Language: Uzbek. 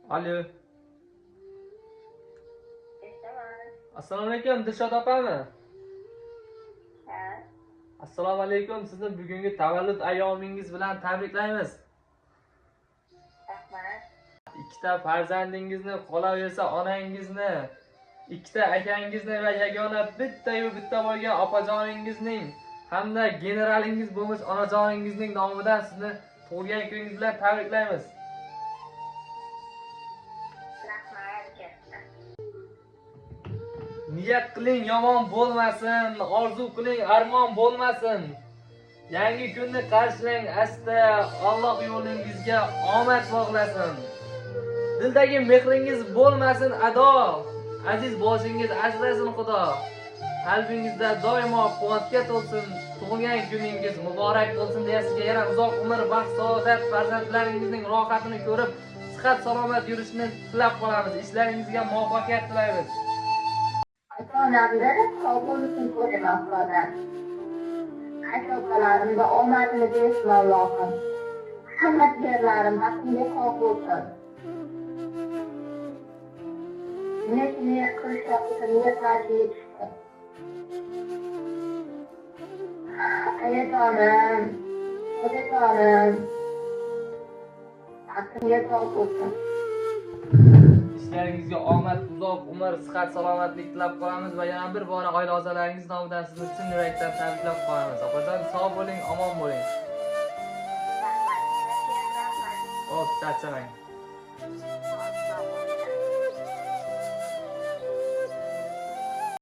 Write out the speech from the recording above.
Alo. Assalomu alaykum, Dilshod opami? Ha. Assalomu alaykum, sizni bugungi tavallud ayyomingiz bilan tabriklaymiz. Rahmat. Ikkita farzandingizni, qolaversa onangizni, ikkita akangizni va yagona bitta-yu bitta bo'lgan opajoningizning hamda generalingiz bo'lmish onajoningizning nomidan sizni tug'ilgan kuningiz bilan tabriklaymiz. Rahmat katta. Niyat qiling yomon bo'lmasin, orzu qiling armon bo'lmasin. Yangi kunni qarshilang asta, Alloh yo'lingizga omad bog'lasin. Dildagi mehringiz bo'lmasin ado, aziz boshingiz asrasin Xudo. Qalbingizda doimo quvvatga to'lsin, tug'ilgan kuningiz muborak bo'lsin deya sizga yana uzoq umr, baxt, saodat, farzandlaringizning rohatini ko'rib, sihat salomat yurishini tilab qolamiz. Ishlaringizga muvaffaqiyat tilaymiz. Ota-onamni sog' bo'lishini ko'raman Xudodan. Aka-ukalarimni omadini bersin Allohim. Hamma jigarlarim baxtimga sog' bo'lsin. Niyat qilishyapti, niyatlariga yetishsin. Ayajonim, otajonim, baxtimga sog' bo'lsin. Ishlaringizga omad, uzoq umr, sihat, salomatlik tilab qolamiz va yana bir bora oila a'zolaringiz nomidan sizni chin yurakdan tabriklab qolamiz. Opajon, sog' bo'ling, omon bo'ling. Rahmat. Rahmat. Xo'p, charchamang.